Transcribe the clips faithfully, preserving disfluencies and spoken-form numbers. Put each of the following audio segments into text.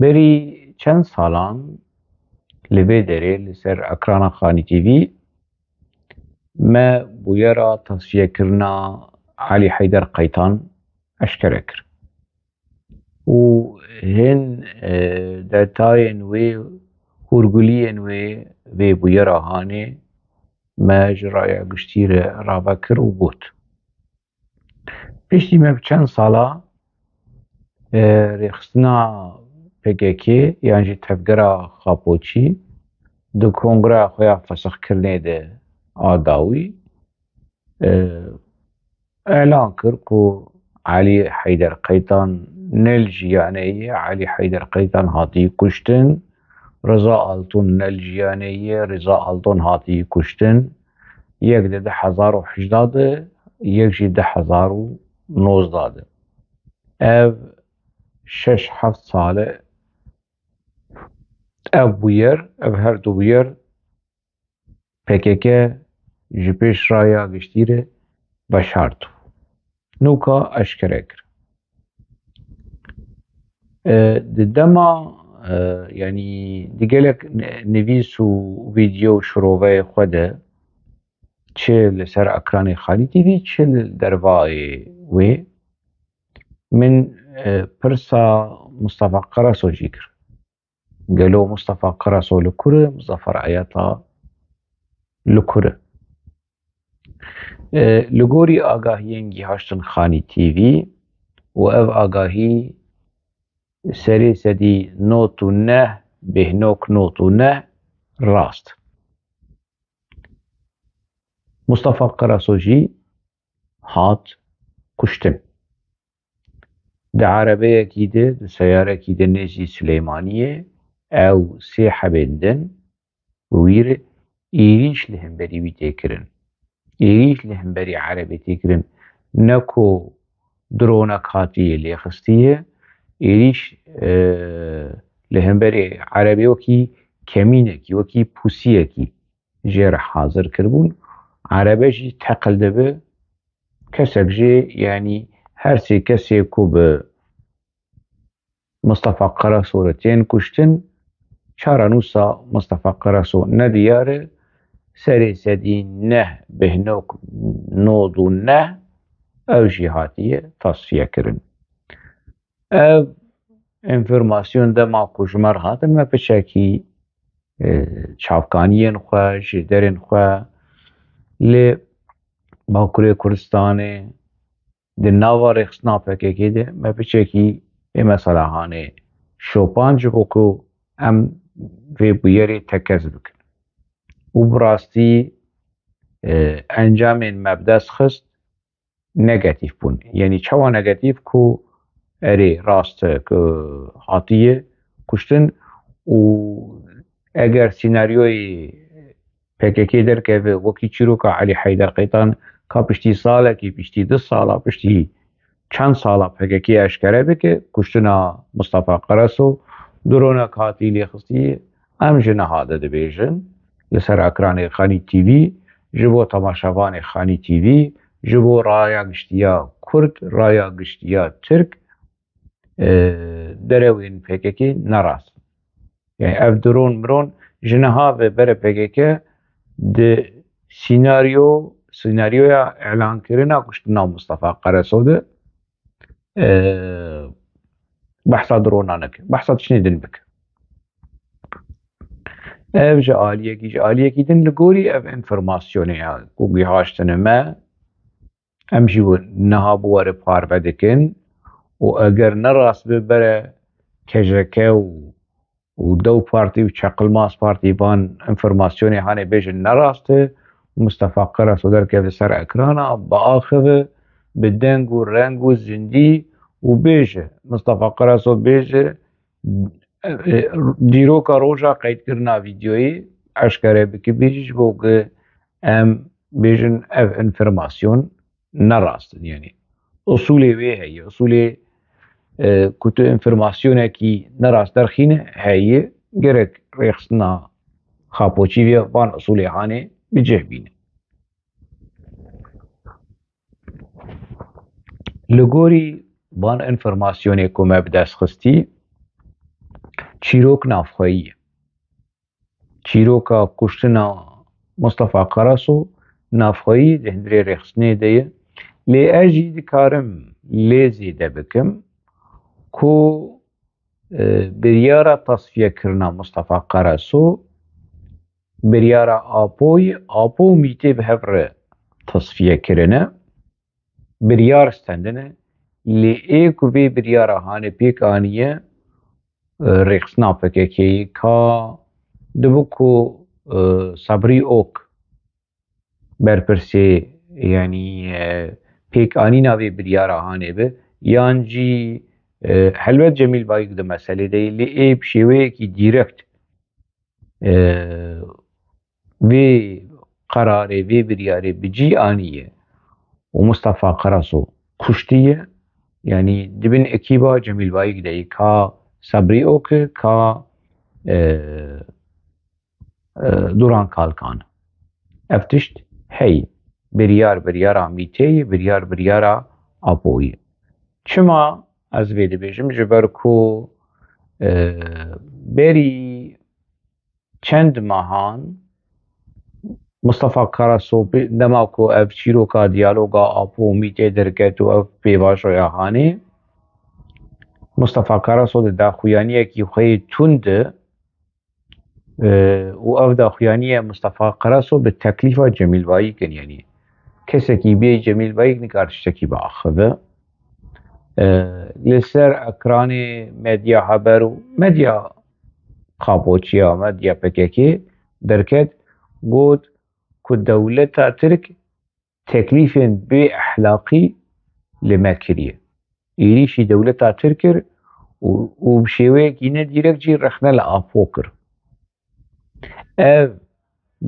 Berî çend salan li vê derê li ser ekrana Xanî T V me bûyera tasfiyekirina Elî Heyder Qeytan eşkere kir. Û hin, e, detayên wê, hûrguliyên wê, vê bûyera hanê me ji raya giştî re rave kir û got. Piştî me bi çend sala, e, rêxistina P K K yan jî tevgera Xapoçî di kongreya xwe ya fesixkirinê de a dawî, e, elan kir ku Elî Heyder Qeytan ne li jiyanê ye, Elî Heyder Qeytan hatî kuştin, Riza Altun ne li jiyanê ye, Riza Altun hatî kuştin, yek di du hezar û hejda de, yek jî du hezar û nozda de. Ev şeş heft sal e ev bûyer, ev her du bûyer P K K ji pêş raya giştî re veşartibû. Nûka eşkere kir. E, di dema, e, yanî di gelek ne-, nivîs û vîdeo û şiroveyê xwe de çi li ser ekranê Xanî T V, çi li dervayê wê, min, e, pirsa Mustafa Karaso jî kir. Gelo Mustafa Karaso li kur e, Muzaffer Eyata li kur e? E, li gorî agahiyên gihaştin Xanî T V û ev agahî serê sedî nod û neh, bêhnok nod û neh rast. Mustafa Karaso jî hat kuştin. Di erebeyekî de, di seyarekî de nêzî Silêmaniyê ew sê hebên din bi wî re êrîş li hemberî wî tê kirin. Êrîş li hemberî erebê tê kirin. Ne ku dronek hatiye lêxistiye, êrîş, e, li hemberî erebê wekî kemînekî, wekî pûsiyekî jê re hazir kiribûn. Erebe jî teqil dibe, kesek jê, yanî her sê kesê ku bi Mustafa Karaso re tên kuştin, çarenûsa Mustafa Karaso nediyar e, serê sedî neh bêhnok nod û neh ew jî hatiye tasfiye kirin. Ev enformasyon dema ku ji me re hatin, me piçekî, e, çavkaniyên xwe, jêderên xwe li Bakurê Kurdistanê, di nava rêxistina P K K de me piçekî ê mesela hanê şopand ji bo ku em vê bûyerê tekez bikin. Û bi rastî, e, encamên me bi dest xist, negatîf bûn. Yanî çawa negatîf ku erê rast e ku hatiye kuştin û eger sînaryoyê P K K derkeve wekî çîroka Elî Heyder Qeytan ka piştî salekî, piştî du sala, piştî çend sala P K K eşkere bike, kuştina Mustafa Karaso, dronek hatî lêxistî, em ji niha de dibêjin, li ser ekranê Xanî T V, ji bo temaşevanê Xanî T V, ji bo raya giştiya Kurd, raya giştiya Tirk, e, derewên P K K ne rast. Yani ev dron miron ji niha ve bere P K K di sînaryo, sînaryoya îlankirina kuştina Mustafa Karaso de, e, behsa drona neke. Behsa tiştê din bike. Ev ji aliyekî, ji aliyekî din li gorî ev enformasyonê ya ku gihaştine me, em jî wi-, niha bi we re parve dikin û eger ne rast be bere K J K û, û dew partî û Çaqilmaz Partî van enformasyonê hanê bêjin ne rast e, Mustafa Karaso derkeve ser ekrana, biaxive, bi deng û reng û zindî û bêje, Mustafa Karaso bêje, e, e, dîroka roja qeydkirina vîdeoyê eşkere bike bêjî ji bo ku em bêjin ev enformasyon ne rast in. Yanî usulê wê heye, usulê, e, ku tu enformasyonekî ne rast derxîne heye, gerek rêxistina Xapoçî vê van usulê hanê bi cih bîne. Li gorî van enformasyonê ku me bi dest xistî, Çîrok navxweyî ye. Çîroka kuştina Mustafa Karaso navxweyî di hundirê rêxistinê de ye. Lê ez jî dikarim lê zêde bikim ku, e, biryara tasfiyekirina Mustafa Karaso, biryara Apoyî, Apo û Mîtê bi hev re tasfiye kirine, biryar stendine, lê ê ku vê biryara hanê pêk aniye, e, rêxistina P K K'yê ka dibe ku, e, Sabrî Ok berpirsê, yanî, e, pêkanîna vê biryara hanê be, yan jî, e, helbet Cemîl Bayik di meselê de ye, lê ê bi şêweyekî dîrekt, e, vê qerarê, vê biryarê bi cî aniye û Mustafa Karaso kuştiye, yanî di bin ekîba Cemîl Bayik de ye, ka Sabrî Ok e, ka, e, e, Duran Kalkan. Ev tişt heye. Biryar biryara Mîtê ye, biryar biryara Apoyî. Çima ez vê dibêjim? Ji ber ku, e, berî çend mehan Mustafa Karaso bi-, dema ku ev çîroka diyaloga Apo û Mîtê derket û ev pêvajoya hanê, Mustafa Karaso di daxuyaniyekî xwe yê tund de, e, û ev daxuyaniye Mustafa Karaso bi teklîfa Cemîl Bayik in, yanî kesekî bê Cemîl Bayik nikar tiştekî biaxive. E, li ser ekranê medya haber û medya xapoçiya, medya P K K derket, got ku dewleta Tirk teklîfên bê exlaqî li me kiriye. Êrîşî dewleta Tirk kir û, û bi şêweyekî nedîrekt jî rexne li Apo kir. Ev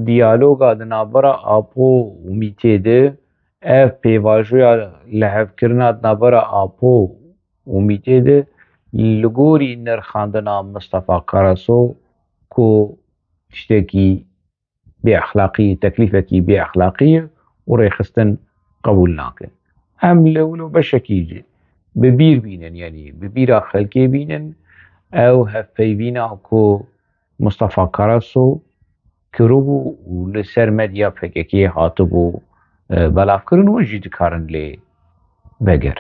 diyaloga di navbera Apo û Mîtê de, ev pêvajoya lihevkirina di navbera Apo û Mîtê de, li gorî nirxandina Mistefa Karaso ku tiştekî bêexlaqî, teklîfekî bêexlaqî ye û rêxistin qebûl nake. Em li wilo beşekî jî bi bîr bînin, yanî bi bîra xelkê bînin, ew hevpeyvîna ku Mustafa Karaso kiribû û li ser medya P K K hatibû, e, belavkirin, hûn jî dikarin lê vegerin.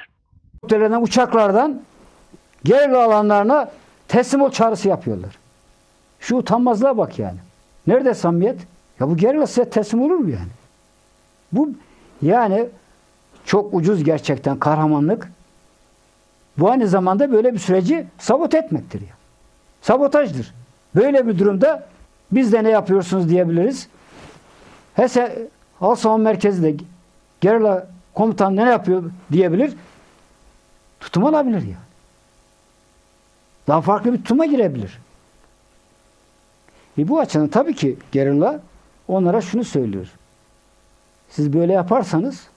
Helikopterlerden, uçaklardan gerilla alanlarına teslim ol çağrısı yapıyorlar. Şu utanmazlığa bak yani. Nerede samimiyet? Ya bu gerilla size teslim olur mu yani? Bu yani çok ucuz gerçekten kahramanlık. Bu aynı zamanda böyle bir süreci sabote etmektir ya. Sabotajdır. Böyle bir durumda biz de ne yapıyorsunuz diyebiliriz. H S, Halk Savunma Merkezi de gerilla komutanı ne yapıyor diyebilir. Tutum alabilir ya. Daha farklı bir tutuma girebilir. E, bu açıdan tabii ki gerilla onlara şunu söylüyor. Siz böyle yaparsanız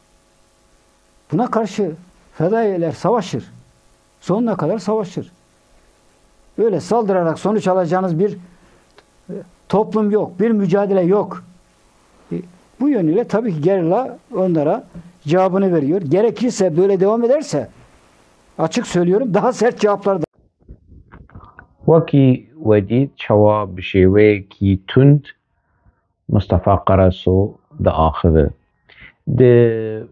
buna karşı fedailer savaşır. Sonuna kadar savaşır. Öyle saldırarak sonuç alacağınız bir, e, toplum yok, bir mücadele yok. E, bu yönüyle tabii ki gerilla onlara cevabını veriyor. Gerekirse böyle devam ederse, açık söylüyorum, daha sert cevaplar da. Wekî we dît çawa bi şêweyekî tund Mistefa Karaso diaxive. Di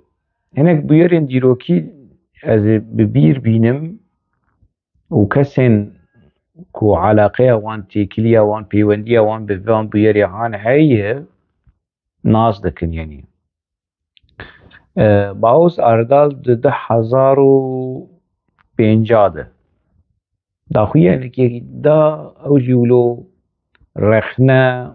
hinek bûyerên dîrokî ez ê bi bîr bînim û kesên ku eleqeya wan, têkiliya wan, pêwendiya wan bi van bûyerê han heye, nas dikin, yanî. E, Bahoz Erdal di du hezar û pênca de daxuyanekî da, ew jî wilo rexne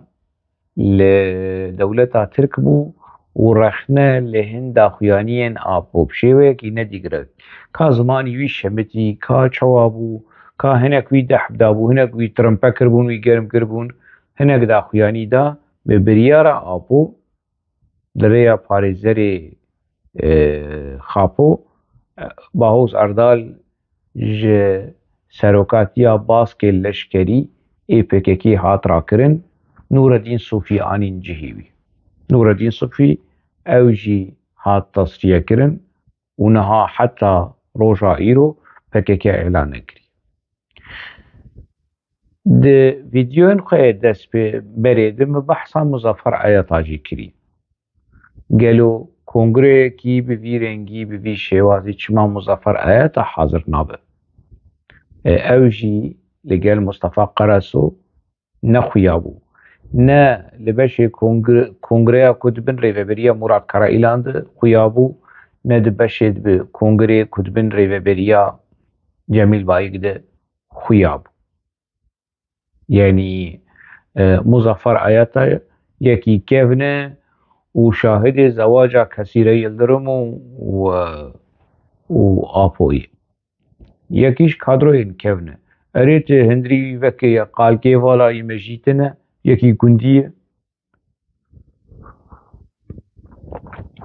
li dewleta Tirk bû û rexne li hin daxuyaniyên Apo bi şêweyekî nedîgirek. Ka zimanî wî şemitî, ka çawa bû, ka hinek wî dehf dabû, hinek wî trimpe kiribûn, wî germ kiribûn, hinek daxuyanî da bi biryara Apo, di rêya parêzerê, e, Xapo, e, Bahoz Erdal ji serokatiya baskê leşkerî ê P K K hat rakirin, Nûredîn Sofî anîn cihê wî. Nûredîn Sofî ew jî hat tasfiyekirin û niha heta roja îro P K K îlan nekirî. Di vîdeoyên xwe yê dest pê berê de min behsa Muzaffer Eyata jî kirî. Gelo kongreyekî bi vî rengî, bi vî şêwazî çima Muzaffer Eyata hazir nabe? E, ew jî li gel Mustafa Karaso nexuya bû. Ne li beşê kongre-, kongreya ku di bin rêveberiya Murat Karaîlan de xuya bû, ne di beşê di kongreya ku di bin rêveberiya Cemîl Bayik de xuya bû. Yanî, e, Muzaffer Eyata yekî kevn e û şahidê zewaca Kesîre Yildirim û, û, û Apoyê. Yekî ji kadroyên kevn e. Erê tu hindirî wî vekê ye, qalkê vala yê me jî tune, yekî gundî ye.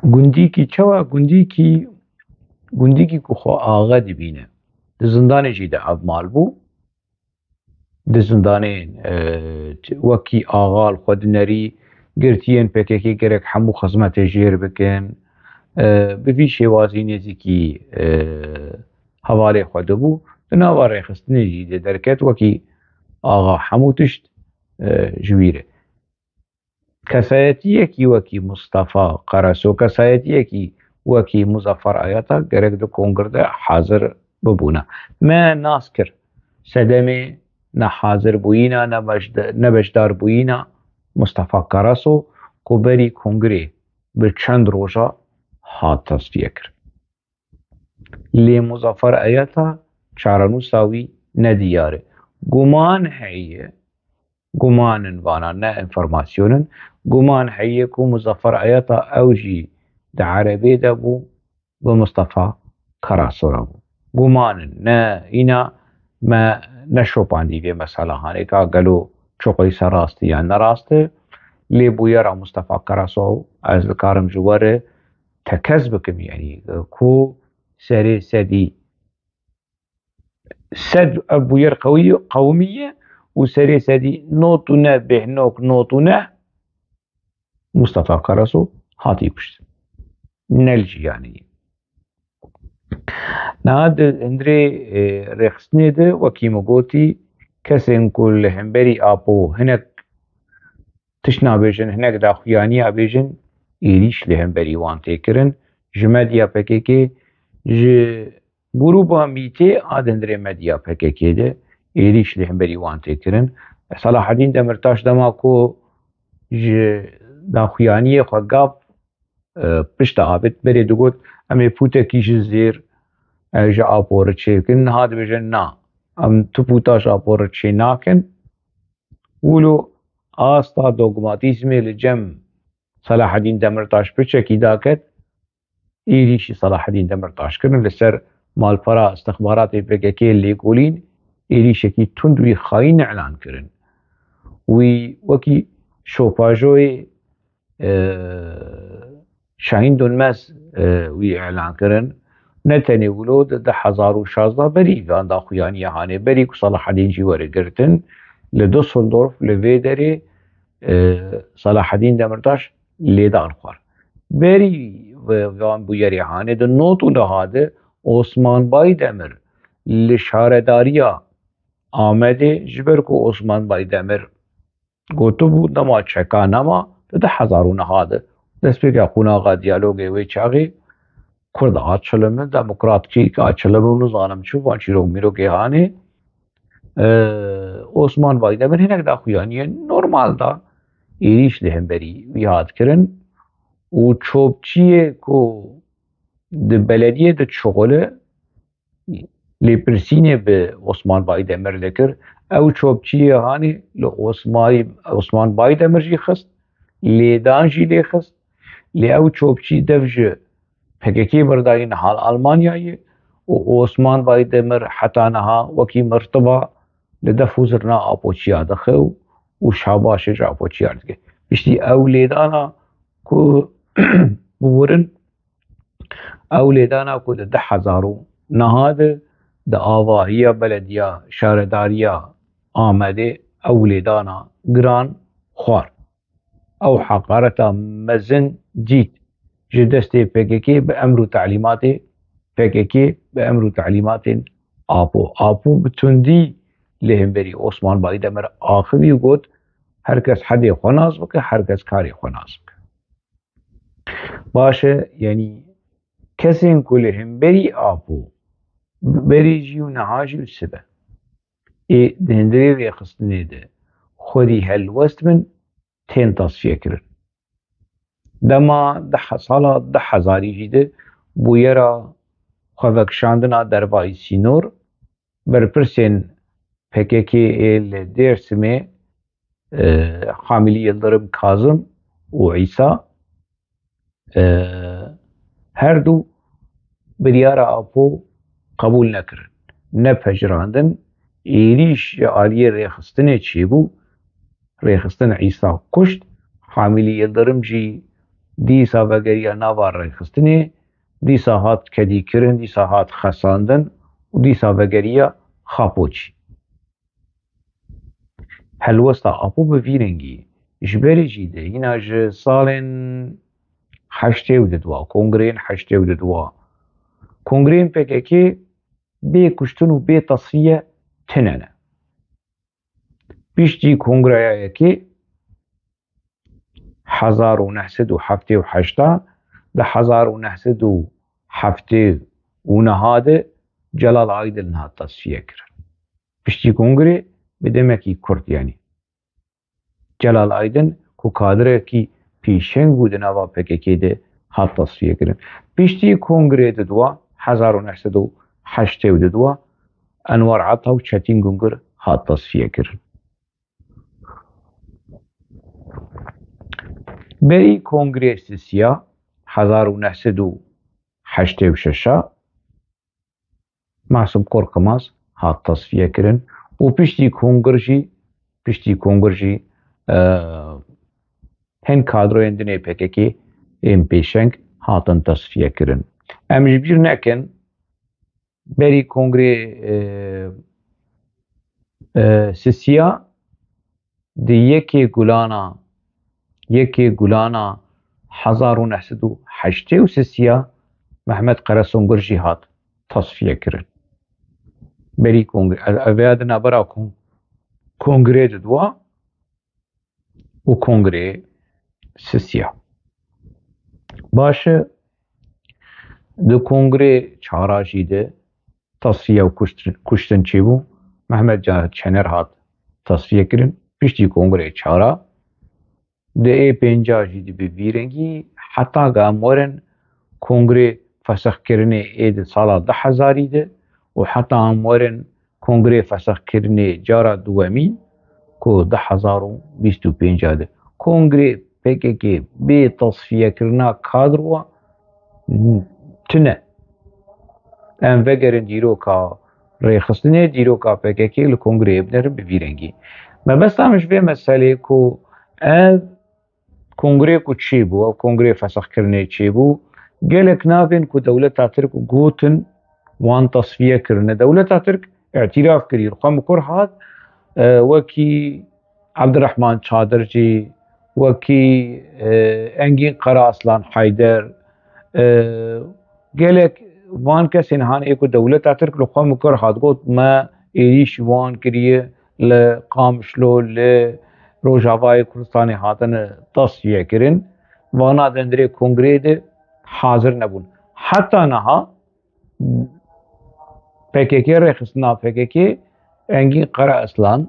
Gundîkî çawa? Gundîkî, gundîkî ku xwe axe dibîne. Di zindanê jî de ev mal bû. Di zindanê, e, wekî axa li xwe dinerî, girtiyên P K K gerek hemû xizmetê jêr bikin. E, bi vî şêwazî nêzîkî, e, hevalê xwe dibû. Di nava rêxistinê jî de derket wekî axa hemû tişt, e, ji wî re. Kesayetiyekî wekî Mustafa Karaso, kesayetiyekî wekî Muzaffer Eyata gerek di kongre de hazir bibûna. Me nas kir sedemê nehazirbûyîna, nebeşde-, nebeşdarbûyîna Mustafa Karaso ku berî kongrê bi çend roja hat tesfiye kir. Lê Muzaffer Eyata çarenûsa wî ne diyar e. Guman heye, guman in vana, ne enformasyon in, guman heye ku Muzaffer Eyata ew jî di erebê de bû, bi Mustafa Karaso re bû. Guman in, ne îna me neşopandî vê mesela hanê ka gelo çi qeyse rast e yan ne rast e. Lê bûyera Mustafa Karaso ez dikarim ji we re tekez bikim, yanî, e, ku serê sedî sed ev bûyer qewî-, qewimî ye û serê sedî nod û neh bêhnok nod û neh Mustafa Karaso hatî kuştin. Ne li jiyanê ye. Niha di hundirê, e, rêxistinê de wekî min gotî, kesên ku li hemberî Apo hinek tişt nabêjin, hinek daxuyaniya bêjin, êrîş li hemberî wan tê kirin. Ji medya P K K, ji grûba Mîtê a di hundirê medya P K K de êrîş li hemberî wan tê kirin. Selahedîn Demirtaş dema ku ji daxuyaniyê xwe gav, e, pişta avêt berê digot, em ê pûtekî ji zêr, e, ji Apo re çêkin. Niha dibêjin, na, em tu pûta ji Apo re çê nakin. Wilo asta dogmatîzmê li cem Selahedîn Demirtaş piçekî daket, êrîşî Selahedîn Demirtaş kirin, li ser malpera istixbaratê P K K lêkolîn, êrîşekî tund wî xayîn îlan kirin. Wî wekî şopajoyê, e, Şahîn Donmez, e, wî îlan kirin. Ne tenê wilo, di du hezar û şazde berî van daxuyaniya hanê, berî ku Selahedîn jî were girtin, li Düsseldorf, li vê derê, e, Selahedîn Demirtaş lêdan xwar. Berî ve-, van bûyerê hanê di nod û neha de Osman Baydemir li şaredariya Amedê, ji ber ku Osman Baydemir gotibû, dema çeka nema, di du hezar û neha de destpêka qonaxa diyalogê wê çaxê Kurd açilimin, demokrat kî açilimin û nizanim çi van çîrok mîrokê hanê, e, Osman Baydemir hinek daxuyaniye normal da êrîş li hemberî wî hat kirin û çopçiyê ku di belediyê de dişuxule, lêpirsînê bi Osman Baydemir dikir. Ew çopçiyê hanê li Osmayî-, Osman Baydemir jî xist, lêdan jî lê xist. Lê ew çopçî dev ji P K K berdayî, niha li Almanyayê û Osman Baydemir heta niha wekî mirtiba li def û zirna Apoçiya dixe û, û şabaşê ji Apoçiya dike. Piştî ew lêdana ku biwirin, ew lêdana ku di du hezar û neha de di avahiya belediya şaredariya Amedê ew lêdana giran xwar. Ew heqareta mezin dît ji destê P K K bi emr û telîmatê P K K, bi emr û telîmatên Apo. Apo bi tundî li hemberî Osman Baydemir axivî û got, her kes hedê xwe nas bike, her kes karê xwe nas bike. Baş e, yanî kesên ku li hemberî Apo berê jî û niha jî û sibe ê di hundirê rêxistinê de xwedî helwest bin, tên tasfiye kirin. Dema di he-, sala du hezarî jî de bûyera xwevekişandina dervayî sînor, berpirsên P K K ê li Dêrsimê, e, Hamilî Yildirim Kazim û Îsa, e, her du biryara Apo qebûl nekirin, nepejirandin, êrîş ji aliyê rêxistinê çêbû, rêxistin Îsa kuşt, Hamilî Yildirim jî dîsa vegeriya nava rêxistinê, dîsa hat kedîkirin, dîsa hat xesandin û dîsa vegeriya Xapoçî. Helwesta Apo bi vî rengî ji berê jî de hîna ji salên heştê û didwa, kongreyên heştê û didwa, kongreyên P K K bê kuştin û bê tasfiye tune ne. Piştî kongreya yekê hezar û neh sed û heftê û heşt a, di hezar û neh sed û heftê û neh de Celal Aydin hat tasfiye kirin. Piştî kongrê bi demekî kurt, yanî Celal Aydin ku kadrekî pêşeng bû di nava P K K de, hat tasfiye kirin. Piştî kongrê didwa, hezar û neh sed û heştê û didwa, Enwar Ata û Çetîn Gungir hat tasfiye kirin. Berî kongrê sisiya hezar û neh sed û heştê û şeş a Masum Korkmaz hat tasfiye kirin û piştî kongir jî, piştî kongir jî, e, hin kadroyên din ê P K K ên pêşeng hatin tasfiye kirin. Em ji bîr nekin, berî kongrê, e, e, sisiya di yekê Gulana, yekê Gulana hezar û neh sed û heştê û sisiya Mehmet Karesungir jî hat tasfiye kirin. Berî kongre, ev, ev ya di navbera kon-, kongrê didwa û kongrê sisiya. Baş e, di kongrê çara jî de tasfiye û kuştin, kuştin çêbû. Mehmet Cahit Şener hat tasfiye kirin. Piştî kongrê çara, di ê pênca jî di bi vî rengî, heta ga em werin kongrê fesixkirinê ê di sala du hezarî de û heta em werin kongrê fesixkirinê cara duwemî ku du hezar û bîst û pênc de. Kongrê P K K bê tasfiyekirina kadrowa tune. Em vegerin dîroka rêxistinê, dîroka P K K li kongreyê binerin bi vî rengî. Mebesta min ji vê meselê ku ev kongrê ku çêbû, ev kongrê fesixkirinê çêbû, gelek navên ku dewleta Tirk gotin wan tasfiye kirine. Dewleta Tirk îtiraf kirî, li xwe mikur hat, e, wekî Abdurrahman Çadircî, wekî, e, Engîn Karaaslan Heyder, e, gelek van kesên han ê ku dewleta Tirk li xwe mikur hat, got me êrîş wan kiriye, li Qamişlo, li Rojavayê Kurdistanê hatine tasfiye kirin. Vana di hundirê kongreyê de hazir nebûn. Heta niha P K K, rêxistina P K K, Engîn Karaaslan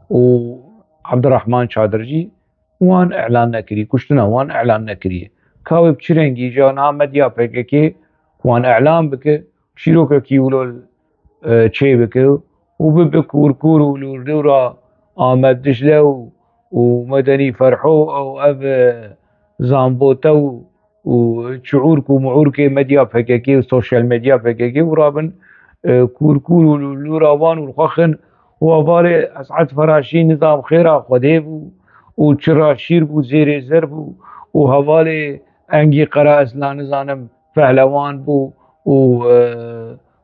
û Abdurrahman Çadircî wan îlan nekirî, kuştina wan îlan nekiriye. Ka wê bi çi rengî jî niha medya P K K wan îlan bike, çîrokekî wilo, e, çê bike û bibe kûrkûr û li dora Amed Dicle û, û Medenî Ferho û ev, e, Zambote û, û çiûrk û miûrkê medya P K K û sosyal medya P K K û rabin, e, kûrkûr û li dora wan û li xwe xin û hevalê Es'ed Feraşî nizam xêra Xwedê bû û çira şîr bû, zêrê zer bû û hevalê Engîn Karaaslan nizanim pehlewan bû û, e,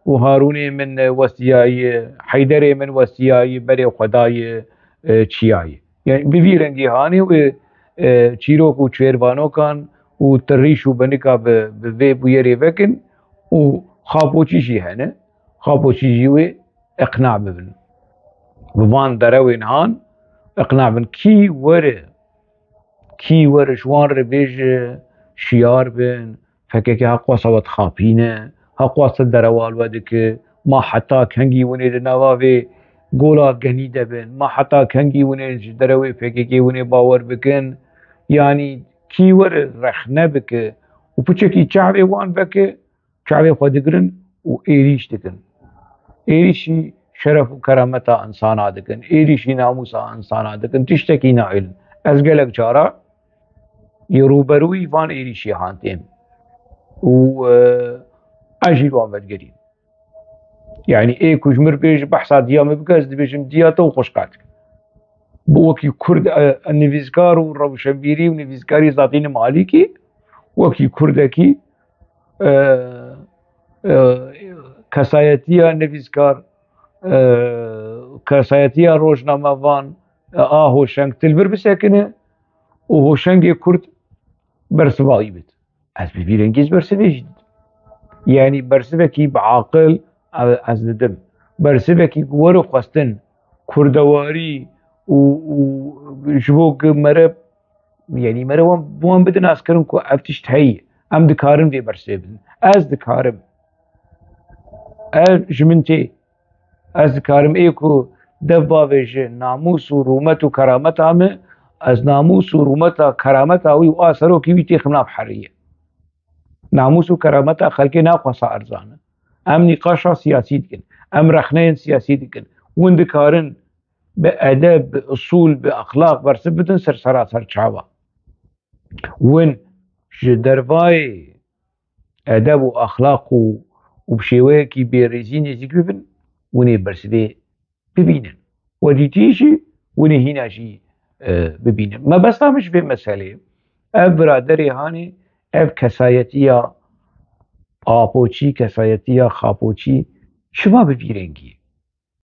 û Harûnê min westiyayî, Heyderê min westiyayî, berê xwe dayî, e, çiyayî. Yani bi vî rengî hanê wê, e, çîrok û çêrvanokan û tirîş û benika bi, bi vê bûyerê vekin û Xapoçî jî hene. Xapoçî jî wê iqna bibin. Bi van derewên han iqna bin. Kî were, kî were ji wan re bêje şiyar bin, P K K heqwasa we dixapîne, heqwasa derewa li we dike, ma heta kengî winê di nava vê gola genî de bin, ma heta kengî winê ji derewê P K K winê bawer bikin, yanî kî were rexne bike û piçekî çavê wan veke, çavê xwe digirin û êrîş dikin. Êrîşî şeref û kerameta insana dikin, êrîşî namûsa insana dikin, tiştekî naêlin. Ez gelek cara yê rûberûyî van êrîşî han têm û, e, ez jî li wan vedigirîm. Yanî ê ku ji mir bêje behsa diya min bike, ez dibêjim diya te û xweşka te. Bi wekî Kurd, e, e, nivîskar û rewşenbîrî û nivîskarî Zatînî Malîkî, wekî Kurdekî, e, e, kesayetiya nivîskar, e, kesayetiya rojnamevan, e, a hoşeng til vir bisekine û hoşengê Kurd bersiva wî bit. Ez bi vî rengî ez bersivê jî didim. Yanî bersivekî bi aqil, e, ez didim. Bersivekî ku were xwestin, kurdewarî û, û ji bo ku mere, yanî mere wan, bi wan bidin naskirin ku ev tişt heye. Em dikarin vê bersivê bidin. Ez dikarim. Ev ji min tê. Ez dikarim ê ku dev bavêje namûs û rûmet û kerameta min, ez namûs û rûmeta kerameta wî û a serokê wî têxim nav heriyê. Namûs û kerameta xelkê naxwasa erzan e. Em nîqaşa siyasî dikin. Em rexneyên siyasî dikin. Hûn dikarin bi edeb, bi usûl, bi exlaq bersiv bidin ser sera ser çava. Hûn ji dervayê edeb û exlaq û, û bi şêweyekî bêrêzî nêzîk bibin, hûn ê bersivê bibînin. We dîtî jî hûn ê hîna jî, e, bibînin. Mebesta min ji vê meselê, ev biraderê hanê, ev kesayetiya Apoçî, kesayetiya Xapoçî, çima bi vî rengî ye?